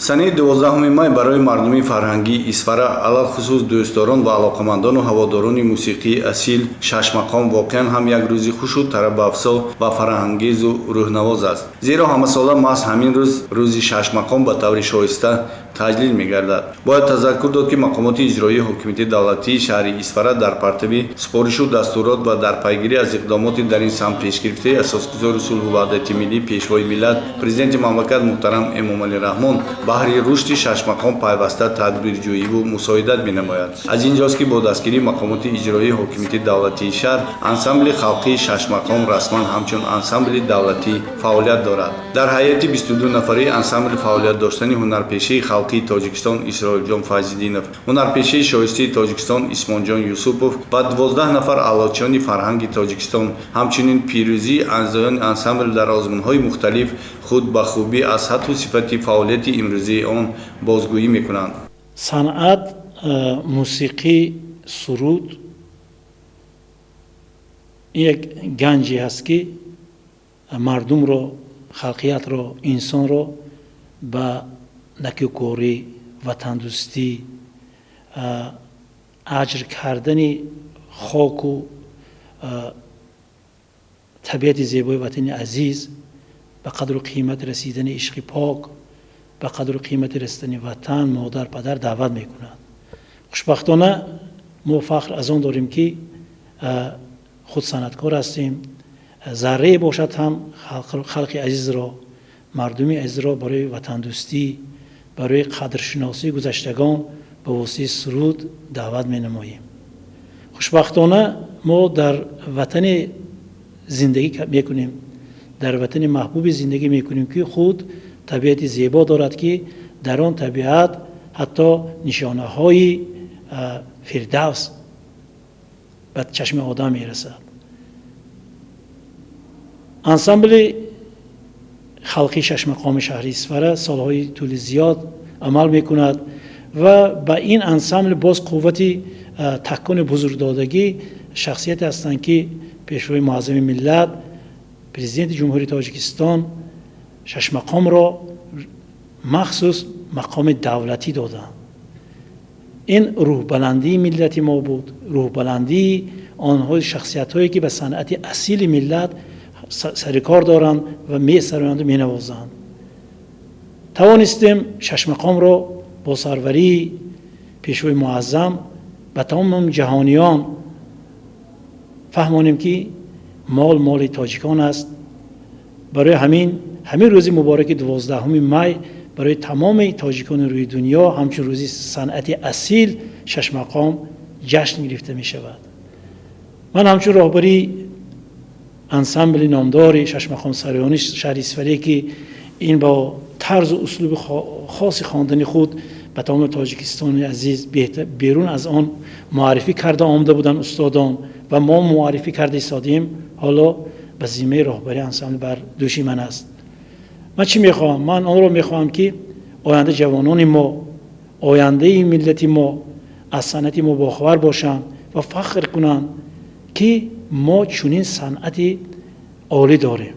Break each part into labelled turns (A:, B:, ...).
A: Санаи 12 май барои мардуми фарҳангии Исфара, алалхусус дӯстдорон ва алоқамандону ҳаводорони мусиқии асил шашмақом воқеан ҳам як рӯзи хушу тарабафзо ва фараҳангезу рӯҳнавоз аст. Зеро ҳамасола маҳз ҳамин рӯз, рӯзи шашмақом, ба таври шоиста таҷлил мегардад. Бояд тазаккур дод, ки мақомоти иҷроии ҳокимияти давлатии шаҳри Исфара дар партави супоришу дастурот ва дар пайгирӣ аз иқдомоти дар ин самт пешгирифтаи асосгузори сулҳу ваҳдати миллӣ, пешвои миллат, президенти мамлакат муҳтарам Эмомалӣ Раҳмон баҳри рушди шашмақом пайваста тадбирҷӯиву мусоидат менамояд. Аз ин ҷост, ки бо дастгирии мақомоти иҷроии ҳокимияти давлатии шаҳр ансамбли халқии шашмақом расман ҳамчун ансамбли давлатӣ фаъолият дорад. Дар ҳайати 22 нафарии ансамбл фаъолият доштани ҳунарпешаи халқии Тоҷикистон Исроилҷон Файзиддинов, ҳунарпешаи шоистаи Тоҷикистон Исмонҷон Юсупов ва 12 нафар аълочиёни фарҳанги Тоҷикистон, ҳамчунин пирӯзии аъзоёни ансамбл дар озмунҳои мухталиф худ ба хубӣ аз сатҳу сифати фаъолияти имрӯзии он бозгӯӣ мекунанд.
B: Санъат, мусиқӣ, суруд як ганҷе ҳаст, ки мардумро, халқиятро, инсонро ба накӯкорӣ, ватандӯстӣ, аҷр кардани хоку табиати зебои ватани азиз, ба қадру қимат расидани ишқи пок, ба қадру қимати расидани ватан, модар, падар даъват мекунад. Хушбахтона, мо фахр аз он дорем, ки худ санъаткор ҳастем. Заррае бошад ҳам халқи азизро, мардуми азизро барои ватандӯстӣ, барои қадршиносии гузаштагон ба воситаи суруд даъват менамоем. Хушбахтона, мо дар ватане зиндагӣ мекунем, дар ватани маҳбуби зиндагӣ мекунем, ки худ табиати зебо дорад, ки дар он табиат ҳатто нишонаҳои фирдавс ба чашми одам мерасад. Ансамбли халқи шашмақоми шаҳри Исфара солҳои тӯли зиёд амал мекунад ва ба ин ансамбл боз қуввати такони бузургдодагӣ шахсияте ҳастанд, ки пешвои муаззами миллат, президенти Ҷумҳурии Тоҷикистон шашмақомро махсус мақоми давлатӣ доданд. Ин рӯҳбаландии миллати мо буд, рӯҳбаландии онҳо, шахсиятҳое, ки ба санъати асили миллат сарикор доранд ва месароянду менавозанд. Тавонистем шашмақомро бо сарварии пешвои муаззам ба тамоми ҷаҳониён фаҳмонем, ки мол моли тоҷикон аст. Барои ҳамин ҳамин рӯзи мубораки 12 май барои тамоми тоҷикони рӯи дунё ҳамчун рӯзи санъати асил шашмақом ҷашн гирифта мешавад. Ман ҳамчун роҳбарии ансамбли номдори шашмақом сароёни шаҳри Исфаре, ки ин бо тарзу услуби хоси хондани худ ба тамоми Тоҷикистони азиз, берун аз он муаррифӣ карда омада буданд устодон ва мо муаррифӣ карда истодем, ҳоло ба зиммаи роҳбарии ансамбл бар дӯши ман аст. Ман чӣ мехоҳам? Ман онро мехоҳам, ки оянда ҷавонони мо, ояндаи миллати мо аз санъати мо бохабар бошанд ва фахр кунанд, ки мо чунин санъати олӣ дорем.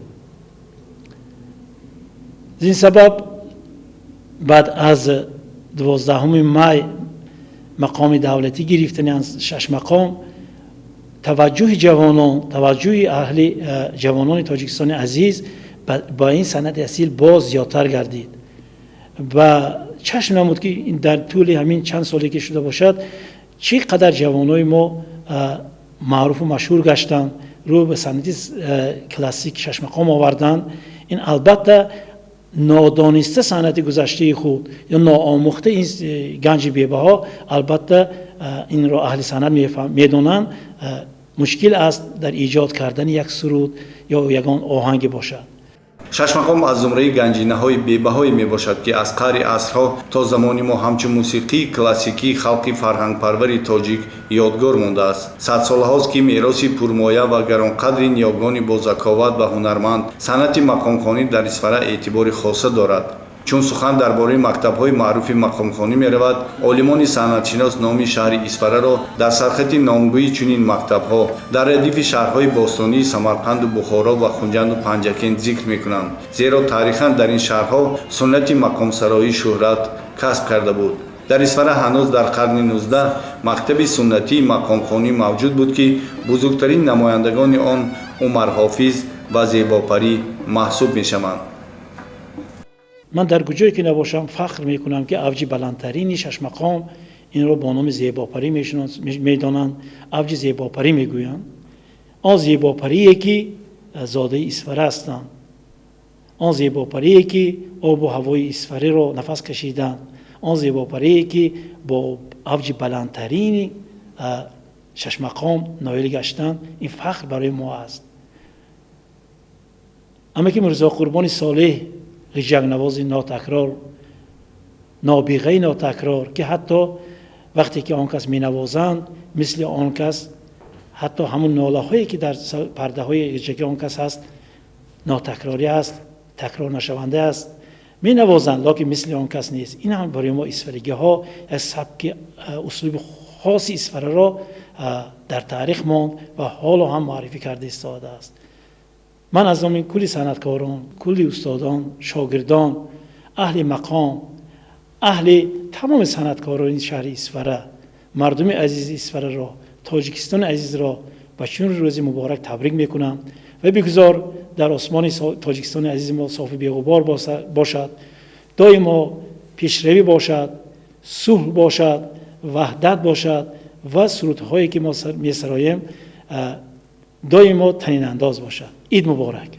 B: Аз ин сабаб баъд аз 12 май мақоми давлатӣ гирифтани шашмақом, таваҷҷӯҳи ҷавонон, таваҷҷӯҳи аҳли ҷавонони Тоҷикистони азиз ба ин санъати асил боз зиёдтар гардид ва чашм намуд, ки дар тӯли ҳамин чанд соле ки шуда бошад, чӣ қадар ҷавонои мо маъруфу машҳур гаштанд, рӯ ба санъати классик шашмақом оварданд. Ин албатта нодониста санъати гузаштаи худ ё ноомӯхта ин ганҷи бебаҳо, албатта инро аҳли санъат медонанд, мушкил аст дар эҷод кардани як суруд ё ягон оҳанге бошад.
A: Шашмақом аз зумраи ганҷинаҳои бебаҳое мебошад, ки аз қаъри асрҳо то замони мо ҳамчун мусиқии классикии халқи фарҳангпарвари тоҷик ёдгор мондааст. Садсолаҳост, ки мероси пурмоя ва гаронқадри ниёгони бозаковат ва ҳунарманд, санъати мақомхонӣ дар Исфара эътибори хоса дорад. Чун сухан дар бораи мактабҳои маъруфи мақомхонӣ меравад, олимони санъатшинос номи шаҳри Исфараро дар сархати номгӯи чунин мактабҳо дар радифи шаҳрҳои бостонии Самарқанду Бухоро ва Хунҷанду Панҷакент зикр мекунанд, зеро таърихан дар ин шаҳрҳо суннати мақомсароӣ шӯҳрат касб карда буд. Дар Исфара ҳанӯз дар қарни 19 мактаби суннатии мақомхонӣ мавҷуд буд, ки бузургтарин намояндагони он Умар Ҳофиз ва Зебопарӣ маҳсуб мешаванд.
B: Ман дар куҷое ки набошам, фахр мекунам, ки авҷи баландтарини шашмақом инро бо номи Зебопарӣ медонанд, авҷи Зебопарӣ мегӯянд. Он Зебопарие, ки зодаи Исфара ҳастанд, он Зебопарие, ки обу ҳавои Исфариро нафас кашиданд, он Зебопарие, ки бо авҷи баландтарини шашмақом ноил гаштанд, ин фахр барои мо аст. Аммо ки Мирзо Қурбони Солеҳ, ғиҷакнавози нотакрор, нобиғаи нотакрор, ки ҳатто вақте ки он кас менавозанд, мисли он кас ҳатто ҳамун нолаҳое, ки дар пардаҳои ғиҷаки он кас ҳаст, нотакрорӣ аст, такрор нашаванда аст, менавозанд, лекин мисли он кас нест. Ин ҳам барои мо исфарагиҳо як сабки, услуби хоси Исфараро дар таърих монд ва ҳоло ҳам муаррифӣ карда истодааст. Ман аз номи кулли санъаткорон, кулли устодон, шогирдон, аҳли мақом, аҳли тамоми санъаткорони шаҳри Исфара, мардуми азизи Исфараро, Тоҷикистони азизро ба чунин рӯзи муборак табрик мекунам ва бигузор дар осмони Тоҷикистони азизи мо софи беғубор бошад, доимо пешравӣ бошад, сулҳ бошад, ваҳдат бошад ва сурудҳое, ки мо месароем, доимо танинандоз бошад. Ид муборак!